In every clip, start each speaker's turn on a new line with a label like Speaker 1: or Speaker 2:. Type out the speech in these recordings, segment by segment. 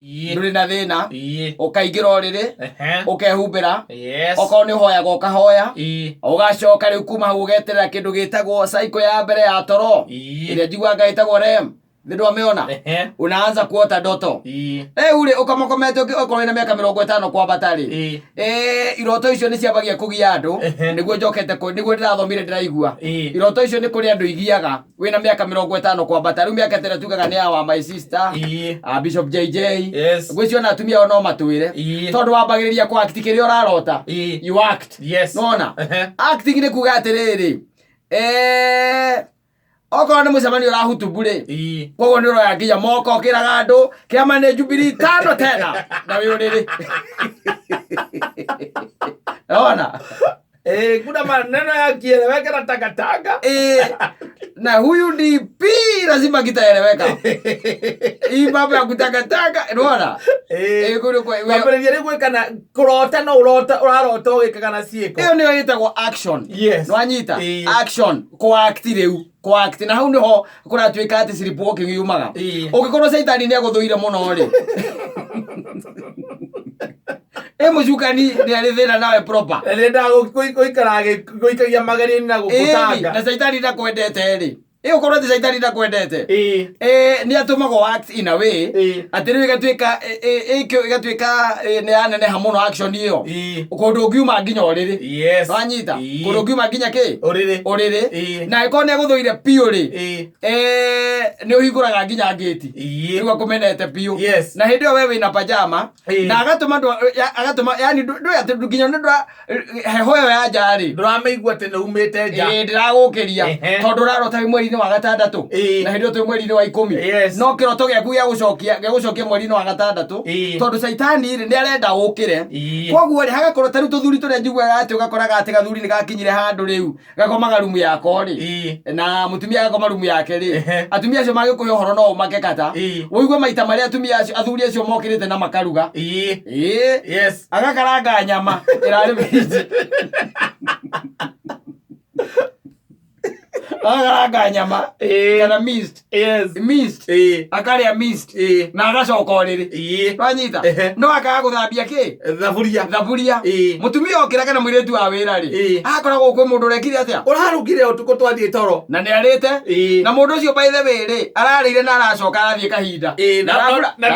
Speaker 1: Ndũrĩ na thĩna. Ũkaingĩra ũrĩrĩ, ũkehumbĩra. Okorwo nĩ ũhoyaga, ũkahoya. Ũgacoka rĩu kuma hau ũgeterera kĩndũ gĩtagwo cycle ya mbere ya toro, ĩrĩa njiguaga ĩtagwo REM. Nĩ ndwamĩona? Unaanza kuota ndoto. Rĩu rĩ, ũkamakomete okorwo wĩna mĩaka 50 kwambata rĩ, iroto icio nĩ ciambagia kũgia andũ. Nĩguo njokete nĩguo ndĩrathomire ndĩraigua. Iroto icio nĩ kũrĩ andũ igiaga wĩna mĩaka 50 kwambata. Rĩu mĩaka tĩrĩa tugaga nĩ ya wa my sister, Bishop JJ. Ngwĩciria ona atumia ao no matwĩre. Tondũ wambagĩrĩria kũ act kĩrĩa ũrarota. You act. Nona acting nĩ kuga atĩrĩrĩ, okorwo nĩ mũcemanio ũrahutubu rĩ, koguo nĩ ũroya nginya moko ũkĩraga andũ kĩama nĩ Jubilee tano tena na wĩ ũrĩrĩ. Ona
Speaker 2: Kuna maneno yakieleweka na takataka.
Speaker 1: Na huyu DP lazima kitaeleweka. Hii mambo ya kutakataka, unaona?
Speaker 2: Kwambĩrĩria rĩu gwĩka na kũrota, no ũrota, ũrarota ũgĩkaga na ciĩko.
Speaker 1: Ĩyo nĩyo ĩtagwo action. Nĩwanyita? Action, kũ-act rĩu, kũ-act. Na hau nĩho kũratuĩka atĩ sleepwalking yumaga. Ũngĩkorwo caitani nĩ agũthũire mũno rĩ, ĩ mũcukani nĩ arĩ thĩna nawe proper.
Speaker 2: Nĩendaga gũikara gũikagia magerio-inĩ na gũgũtanga.
Speaker 1: Na caitani ndakwendete rĩ, ĩ ũkorwo atĩ caitani ndakwendete, nĩ atũmagwo act in a way atĩ rĩu ĩgatuĩka ĩgatuĩka nĩ yaneneha mũno action ĩyo, kũndũ ũngiuma nginya ũrĩrĩ. Wanyita? Kũndũ ũngiuma nginya kĩ?
Speaker 2: Ũrĩrĩ.
Speaker 1: Ũrĩrĩ. Na ĩkorwo nĩ agũthũire biũ rĩ, nĩ ũhingũraga nginya ngĩti. Rĩu akũmenete biũ. Na hĩndĩ ĩyo we wĩna pajama. Na agatũma agatũma yani ndũĩ atĩ nginya nĩ ndwa heho ĩyo ya nja rĩ,
Speaker 2: Ndũramĩigua atĩ nĩ umĩte nja.
Speaker 1: Ĩĩ, ndĩragũkĩria. Tondũ ũrarota wĩ mweri-inĩ wa gatandatũ. Na hĩndĩ ĩyo twĩ mweri-inĩ wa 10. No kĩroto gĩaku gĩa gũcokia mweri-inĩ wa gatandatũ. Tondũ caitani rĩ, nĩ arenda ũkĩre. Koguo rĩ, hagakorwo ta rĩu tũthuri tũrĩa njiguaga atĩ ũgakoraga atĩ gathuri nĩ gakinyire handũ rĩu gakomaga rumu yako rĩ, na mũtumia agakoma rumu yake rĩ, atumia acio magĩkũhe ũhoro no ũmake kata. Ũigue maita marĩa atumia acio, athuri acio mokĩrĩte na makaruga. Ĩĩ. Agakaranga nyama ĩrarĩ fridge, agakaranga nyama kana mist. Mist. Akarĩa mist na agacoka ũrĩrĩ. Wanyita? No akaga gũthambia kĩ?
Speaker 2: Thaburia.
Speaker 1: Thaburia. Mũtumia okĩra kana mũirĩtu wa wĩra rĩ, akoragwo kwĩ mũndũ ũrekire atĩa?
Speaker 2: Ũrarugire ũtukũ twathiĩ toro.
Speaker 1: Na nĩ arĩte. Na mũndũ ũcio, by the way rĩ, ararĩire na aracoka arathiĩ kahinda. Na
Speaker 2: Na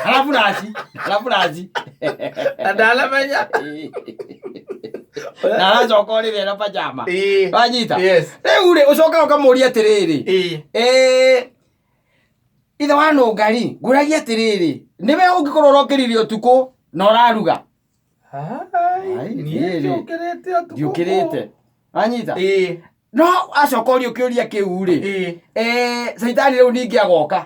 Speaker 1: araburaci, araburaci.
Speaker 2: Na ndanamenya.
Speaker 1: Na aracoka ũrĩrĩ na pajama. Wanyita?
Speaker 2: Yes.
Speaker 1: Rĩu rĩ, ũcokaga ũkamũria atĩrĩrĩ, ithe wa nũngari, ngũragia atĩrĩrĩ, nĩwe ũngĩkorwo ũrokĩrire ũtukũ na ũraruga?
Speaker 2: Ai,
Speaker 1: Ai,
Speaker 2: niĩ
Speaker 1: niĩ rĩ,
Speaker 2: njũkĩrĩte ũtukũ.
Speaker 1: Ndiũkĩrĩte. Wanyita?
Speaker 2: Ĩĩ.
Speaker 1: No acoka ũrio kĩũria kĩu rĩ, caitani rĩu ningĩ agoka.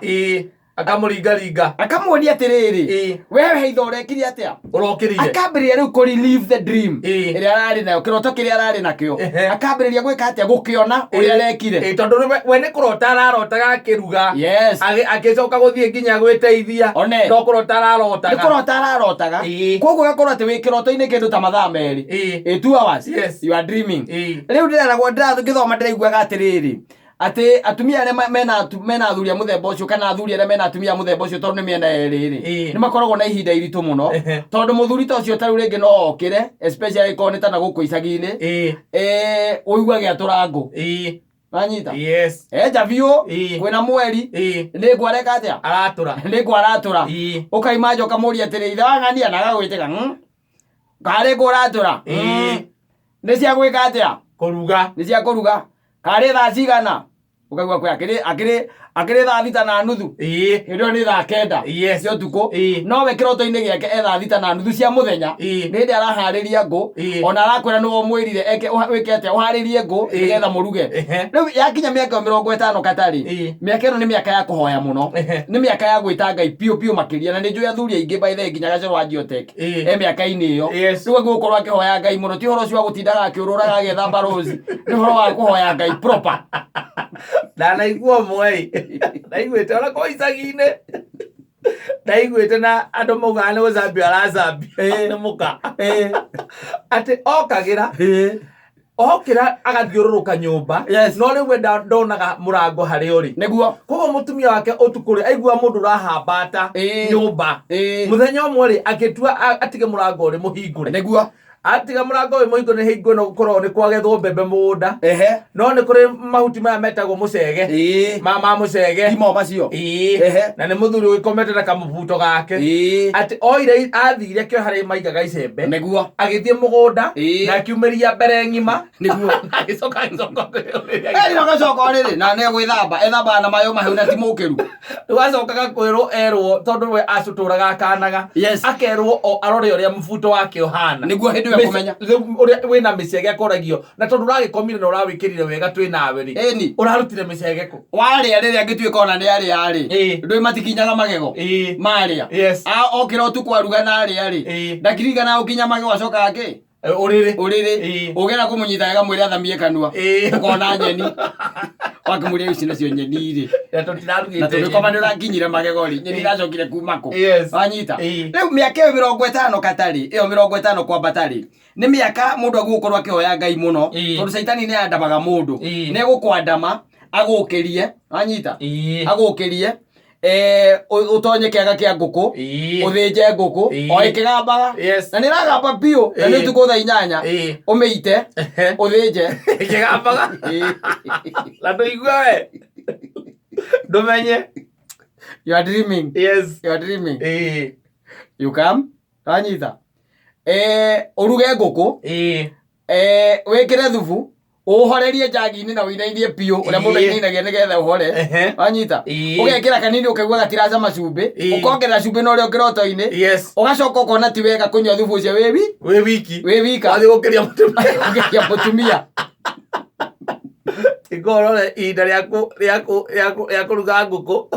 Speaker 2: Akamũringaringa.
Speaker 1: Akamuonia atĩrĩrĩ, we heitha ũrekire atĩa?
Speaker 2: Ũrokĩrire.
Speaker 1: Akambĩrĩria rĩu kũ relive the dream ĩrĩa ararĩ nayo, kĩroto kĩrĩa ararĩ nakĩo. Akambĩrĩria gwĩka atĩa? Gũkĩona ũrĩa arekire.
Speaker 2: Ĩĩ, tondũ rĩu we nĩ kũrota ararotaga akĩruga. Agĩcoka gũthiĩ nginya gwĩteithia.
Speaker 1: One.
Speaker 2: No kũrota ararotaga.
Speaker 1: Nĩ kũrota ararotaga. Koguo ũgakorwo atĩ wĩ kĩroto-inĩ kĩndũ ta mathaa 2. 2 hours. You are dreaming. Rĩu ndĩreragwo, ngĩthoma ndĩraiguaga atĩrĩrĩ, atĩ atumia arĩa mena athuri a mũthemba ũcio kana athuri arĩa mena atumia a mũthemba ũcio, tondũ nĩ mĩena yerĩ rĩ, nĩ makoragwo na ihinda iritũ mũno. Tondũ mũthuri ta ũcio tarĩu rĩngĩ no okĩre, especially korwo nĩ ta na gũkũ icagi-inĩ, ũigue agĩatũra ngũ. Wanyita?
Speaker 2: Yes.
Speaker 1: Enja biũ. Kwĩna mweri. Nĩ ngũ areka atĩa?
Speaker 2: Aratũra.
Speaker 1: Nĩ ngũ aratũra. Ũkaima nja ũkamũria atĩrĩ, ithe wa ng'ania, na agagwĩtĩka, Karĩ ngũ ũratũra?" "Nĩ cia gwĩka atĩa?"
Speaker 2: Kũruga.
Speaker 1: "Nĩ cia kũruga." "Karĩ thaa cigana?" Ũkaigua kwĩ akĩrĩ thaa 6:30. Hĩndĩ ĩyo nĩ thaa 9 cia ũtukũ. Nowe kĩroto-inĩ gĩake e thaa 6:30 cia mũthenya. Nĩ hĩndĩ araharĩria ngũ. Ona arakwĩra nĩwe ũmwĩrire eke wĩke atĩa, ũharĩrie ngũ nĩgetha mũruge. Rĩu yakinya mĩaka ĩyo 50 katarĩ, mĩaka ĩno nĩ mĩaka ya kũhoya mũno. Nĩ mĩaka ya gwĩta Ngai biũ biũ makĩria. Na nĩ njũĩ athuri aingĩ, by the way, nginya Gacũrũ wa Geotech e mĩaka-inĩ ĩyo. Rĩu agũkorwo akĩhoya Ngai mũno, ti ũhoro ũcio wa gũtindaga akĩũrũraga agĩetha mbarozi, nĩ ũhoro wa kũhoya Ngai proper.
Speaker 2: Ndanaigua ũmwe ĩ, ndaiguĩte ona kũu icagi-inĩ, ndaiguĩte na andũ maugaga nĩ gũcambio aracambio nĩ mũka, atĩ okagĩra. Okĩra agathiũrũrũka nyũmba.
Speaker 1: Yes.
Speaker 2: No rĩu we ndonaga mũrango harĩa ũrĩ.
Speaker 1: Nĩguo.
Speaker 2: Koguo mũtumia wake ũtukũ rĩ aigua mũndũ ũrahambata nyũmba. Mũthenya ũmwe rĩ agĩtua atige mũrango ũrĩ mũhingũre.
Speaker 1: Nĩguo.
Speaker 2: Atiga mũrango wĩ mũhingũre nĩ hingo ĩno gũkoragwo nĩ kwagethwo mbembe mũgũnda.
Speaker 1: Ehe.
Speaker 2: No nĩ kũrĩ mahuti maya metagwo mũcege. Ma mũcege.
Speaker 1: Timo macio.
Speaker 2: Ehe. Na nĩ mũthuri ũgĩkomete na kamũbuto gake. Atĩ oire athire akĩoya harĩa maigaga icembe.
Speaker 1: Nĩguo.
Speaker 2: Agĩthiĩ mũgũnda na akiumĩria mbere ng'ima.
Speaker 1: Nĩguo.
Speaker 2: Na agĩcoka agĩcoka ũrĩrĩ.
Speaker 1: Eri agacoka ũrĩrĩ na nĩ gwĩthamba ethambaga na mayo mahiũ na ti mũkĩru.
Speaker 2: Rĩu acokaga kwĩrwo erwo tondũ we acũtũraga akanaga.
Speaker 1: Yes.
Speaker 2: Akerwo o arore ũrĩa mũbuto wake ũhana.
Speaker 1: Nĩguo hĩndĩ ĩyo ekũmenya.
Speaker 2: Rĩu ũrĩa wĩna mĩcege akoragio na tondũ ũragĩkomire na ũrawĩkĩrire wega twĩ nawe rĩ.
Speaker 1: Ĩni.
Speaker 2: Ũrarutire mĩcege kũ?
Speaker 1: Warĩa rĩrĩa angĩtuĩka ona nĩ arĩa rĩ. Ndũĩ matikinyaga magego. Marĩa.
Speaker 2: Yes.
Speaker 1: Okĩra ũtukũ aruga na arĩa rĩ. Ndakiririkanaga gũkinya magego acokaga kĩ?
Speaker 2: Ũrĩrĩ.
Speaker 1: Ũrĩrĩ. Ũgera kũmũnyita wega mwĩre athamie kanua. Ũkona nyeni. Wakĩmũria ici nacio nyeni rĩ.
Speaker 2: Na tũtirarugĩte.
Speaker 1: Na tũgĩkoma nĩ ũrakinyire magego rĩ. Nyeni iracokire kuma kũ?
Speaker 2: Yes.
Speaker 1: Wanyita? Rĩu mĩaka ĩyo 50 katarĩ, ĩyo 50 kwambata rĩ, nĩ mĩaka mũndũ agũkorwo akĩhoya Ngai mũno. Tondũ caitani nĩ andamaga mũndũ. Nĩ egũkwandama, agũkĩrie, wanyita? Agũkĩrie. Ũtonye kĩaga kĩa ngũkũ, ũthĩnje ngũkũ, o ĩkĩgambaga.
Speaker 2: Yes.
Speaker 1: Na nĩ ĩragamba biũ, na nĩ ũtukũ thaa 8, ũmĩite, ũthĩnje.
Speaker 2: Ĩkĩgambaga. Na ndũigue we. Ndũmenye.
Speaker 1: You are dreaming.
Speaker 2: Yes.
Speaker 1: You are dreaming. You come, wanyita. Ũruge ngũkũ. Wĩkĩre thubu, ũhorerie njagi-inĩ na ũinainie biũ ũrĩa mũndũ ainainagia nĩgetha ũhore. Wanyita? Ũgekĩra kanini ũkaigua gatiracama cumbĩ, ũkongerera cumbĩ na ũrĩa kĩroto-inĩ.
Speaker 2: Yes.
Speaker 1: Ũgacoka ũkona ti wega kũnyua thubu ũcio wĩ
Speaker 2: Wĩ wiki.
Speaker 1: Wĩ wika.
Speaker 2: Wathiĩ gũkĩria mũtumia.
Speaker 1: Gũkĩria mũtumia.
Speaker 2: Ĩkorwo ihinda rĩa kũruga ngũkũ.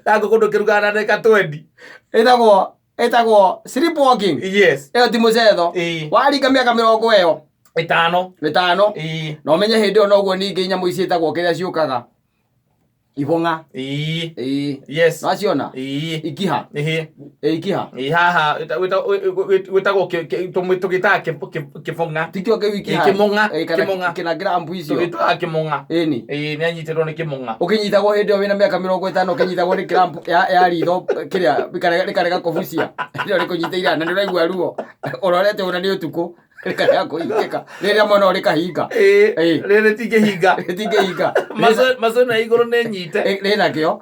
Speaker 2: Na ngũkũ ndũkĩrugaga na ndagĩka 20.
Speaker 1: Ĩtagwo sleepwalking.
Speaker 2: Yes.
Speaker 1: Ĩyo ti mũcetho. Waringa mĩaka mĩrongo ĩyo.
Speaker 2: 5.
Speaker 1: 5. Na ũmenye hĩndĩ ĩyo noguo ningĩ nyamũ ici ciĩtagwo kĩrĩa ciũkaga. Ibong'a.
Speaker 2: Yes.
Speaker 1: Waciona? Ikiha. Ikiha.
Speaker 2: Haha gwĩtagwo tũgĩtaga kĩbong'a.
Speaker 1: Tikĩo kĩu ikiha.
Speaker 2: Kĩmong'a.
Speaker 1: Kĩmong'a. Kĩna grambu icio.
Speaker 2: Tũgĩtaga kĩmong'a.
Speaker 1: Ĩni.
Speaker 2: Nĩ anyitĩtwo nĩ kĩmong'a.
Speaker 1: Ũkĩnyitagwo hĩndĩ ĩyo wĩna mĩaka 50 ũkĩnyitagwo nĩ cramp ya ritho kĩrĩa rĩkarega kũbucia. Hĩndĩ ĩyo rĩkũnyitĩire na nĩ ũraigua ruo. Ũrorete ũna nĩ ũtukũ. Rĩkarega kũhingĩka. Rĩrĩa mwena ũyũ rĩkahinga.
Speaker 2: Rĩrĩ rĩtingĩhinga.
Speaker 1: Rĩtingĩhinga.
Speaker 2: Macio na igũrũ nĩ nyite.
Speaker 1: Rĩna kĩo.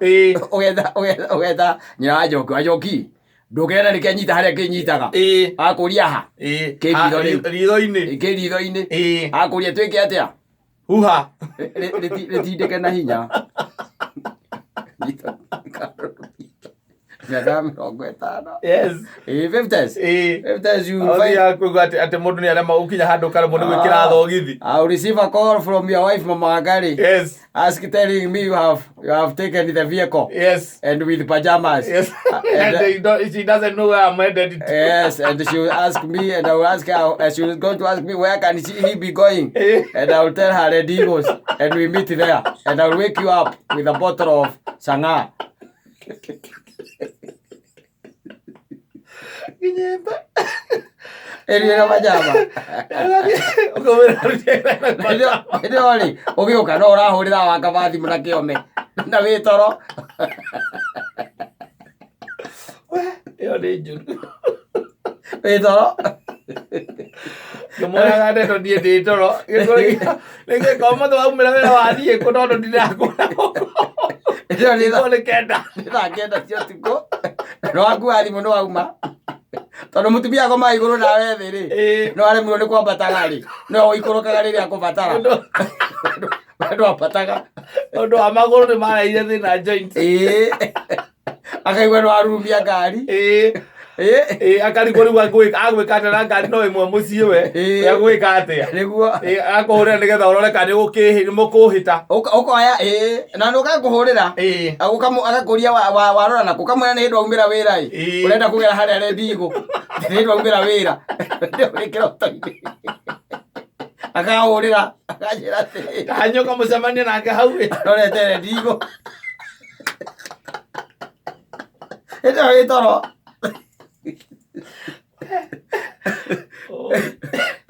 Speaker 1: Ũgetha nyina wa Njoki. Wa Njoki. Ndũkĩre na nĩkĩo anyita harĩa kĩnyitaga. Akũria ha? Kĩ ritho rĩu.
Speaker 2: Ritho-inĩ.
Speaker 1: Kĩ ritho-inĩ. Akũria twĩke atĩa?
Speaker 2: Huha.
Speaker 1: Rĩtindĩke na hinya. Mĩaka 50.
Speaker 2: Yes.
Speaker 1: 50s. 50s you will find.
Speaker 2: Athiaga kũigua atĩ mũndũ nĩ arema gũkinya handũ karemwo nĩ gwĩkĩra thogithi.
Speaker 1: I will receive a call from your wife Mama Wangari.
Speaker 2: Yes.
Speaker 1: Ask telling me you have taken the vehicle.
Speaker 2: Yes.
Speaker 1: And with pajamas.
Speaker 2: Yes. And she doesn't know where I'm headed to.
Speaker 1: Yes, and she will ask me, and I will ask her, and she was going to ask me where can he be going, and I will tell her Red Eagles, and we meet there, and I will wake you up with a bottle of sangha.
Speaker 2: Kinyembe.
Speaker 1: Ĩrĩ pajama.
Speaker 2: Ũkamwĩra rute
Speaker 1: Hĩndĩ ĩyo rĩ, ũgĩũka no ũrahũrĩra wanga thimũ na kĩome na wĩ toro.
Speaker 2: Ĩyo nĩ njũru.
Speaker 1: Wĩ toro.
Speaker 2: Ngĩmwĩraga ndeto niĩ ndĩ toro. Nĩngĩka ũmũthĩ waumĩra wĩra wathiĩ kũ tondũ ndirakuona gũkũ.
Speaker 1: Hĩndĩ ĩyo nĩ
Speaker 2: Thikũ nĩ 9.
Speaker 1: Nĩ thaa 9 cia ũtukũ. Na wakua thimũ nĩ wauma. Tondũ mũtumia akomaga igũrũ nawe thĩ rĩ, no aremirwo nĩ kwambataga rĩ, no ũikũrũkaga rĩrĩa akũbatara. Ndwambataga.
Speaker 2: Tondũ wa magũrũ nĩ mareire thĩna joint.
Speaker 1: Akaigua nĩ warurumia ngari.
Speaker 2: Akarigwo rĩu agwĩka atĩa na ngari no ĩmwe mũciĩ we. Agwĩka atĩa?
Speaker 1: Nĩguo.
Speaker 2: Akũhũrĩra nĩgetha ũrore kana nĩ mũkũhĩta.
Speaker 1: Ũkoya, na nĩ ũgakũhũrĩra. Agakũria warora na kũ, ũkamwĩra nĩ hĩndĩ waumĩra wĩra ĩ. Ũrenda kũgera harĩa Red Eagle. Nĩ hĩndĩ waumĩra wĩra. Wĩ kĩroto-inĩ. Akahũrĩra, akanjĩra atĩrĩ.
Speaker 2: Ndanyũka mũcemanie nake hau ĩ.
Speaker 1: Rorete Red Eagle. Hĩndĩ ĩyo wĩ toro.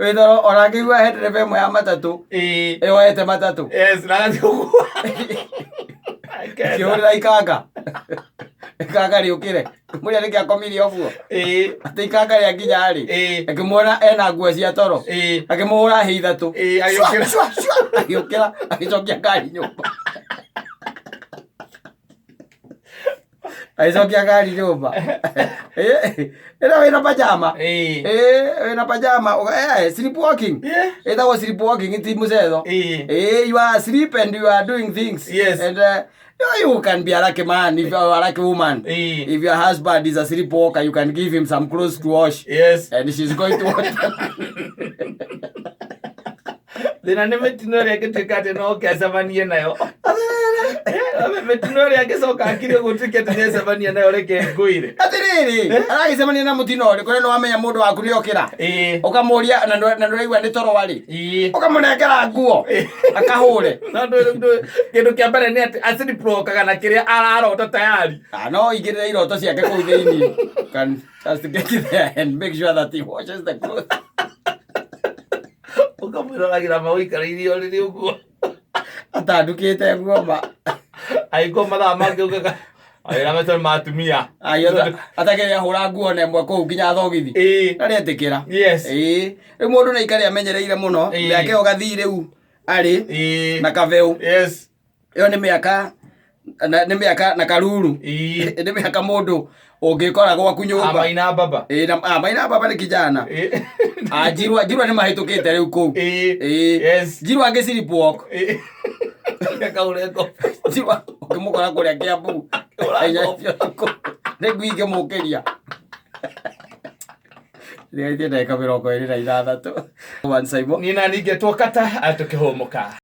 Speaker 1: Wĩ toro ona angĩigua he ndereba ĩmwe ya matatũ ĩyoete matatũ.
Speaker 2: Yes, na agathiĩ ũguo.
Speaker 1: Akĩhũrĩra ikanga. Ikanga rĩũkĩre. Mũrĩa nĩkĩ akomire ũguo. Atĩ ikanga rĩa nginya rĩ. Akĩmuona ena nguo cia toro. Akĩmũhũra hĩ ithatũ.
Speaker 2: Agĩũkĩra.
Speaker 1: Cua, cua, cua. Agĩũkĩra agĩcokia ngari nyũmba. Agĩcokia ngari nyũmba. Ĩno wĩna pajama. Wĩna pajama. Sleepwalking. Ĩtagwo sleepwalking ti mũcetho. You are asleep and you are doing things.
Speaker 2: Yes.
Speaker 1: And you can be a lucky man if you are a lucky woman. If your husband is a sleepwalker, you can give him some clothes to wash.
Speaker 2: Yes.
Speaker 1: And she's going to wash them.
Speaker 2: Thĩna nĩ mĩtino ĩrĩa ĩngĩtuĩka atĩ no oke acemanie nayo. Mĩtino ĩrĩa angĩcoka akire ũguo ũtuĩke atĩ nĩ acemania nayo reke ngwĩre.
Speaker 1: Atĩrĩrĩ, aragĩcemania na mũtino ũrĩkũ na nĩwamenya mũndũ waku nĩ okĩra. Ũkamũria na ndũraigua nĩ toro warĩ. Ũkamũnengera nguo akahũre.
Speaker 2: No kĩndũ kĩa mbere nĩ atĩ aciripũkaga na kĩrĩa ararota tayari.
Speaker 1: Ah, no igĩrĩre iroto ciake kũu thĩinĩ. Can just get there and make sure that he washes the clothes.
Speaker 2: Ũkamwĩroragĩra ma ũikarĩire ũrĩrĩ ũguo.
Speaker 1: Atandukĩte nguo ma.
Speaker 2: Angĩkorwo mathaa mangĩ ũkaga wĩra macio nĩ ma atumia.
Speaker 1: Atakĩrĩ ahũra nguo na ĩmwe kũu nginya thogithi. Na nĩetĩkĩra.
Speaker 2: Yes.
Speaker 1: Rĩu mũndũ nĩ aikare amenyereire mũno. Mĩaka ĩyo gathii rĩu arĩ na kabeũ.
Speaker 2: Yes.
Speaker 1: Ĩyo nĩ mĩaka na nĩ mĩaka na karuru. Nĩ mĩaka mũndũ ũngĩkora gwaku nyũmba.
Speaker 2: Maina baba.
Speaker 1: Na maina baba nĩ kijana. Ah, njirwa njirwa nĩ mahĩtũkĩte rĩu kũu.
Speaker 2: Yes.
Speaker 1: Njirwa angĩ sleepwalk.
Speaker 2: Akaure ngo.
Speaker 1: Njirwa ũngĩmũkora kũrĩa Kĩambu. Nĩ ngui ingĩmũkĩria. Nĩ ndagĩka 26. One Simon.
Speaker 2: Niĩ na ningĩ twokata tũkĩhũmũka.